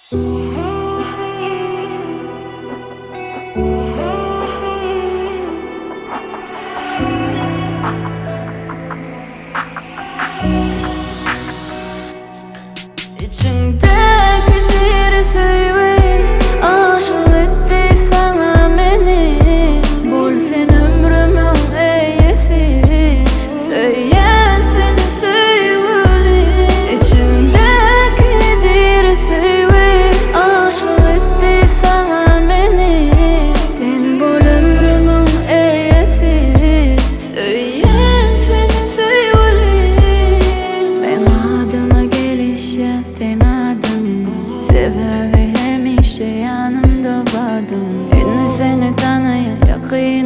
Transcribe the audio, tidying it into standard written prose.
Içiňdäki diri söýgi Aşyk etdi saňa meni Bol sen ömrümiň eýesi Söýýän seni söýgüli Içiňdäki diri söýgi Aşyk etdi saňa meni Sen bol ömrümiň eýesi Söýýän seni söýgüli Meň adyma gelişýä seň adyň Sebäbi hemişe ýanymda badyň Indi seni tanaýan ýakyn.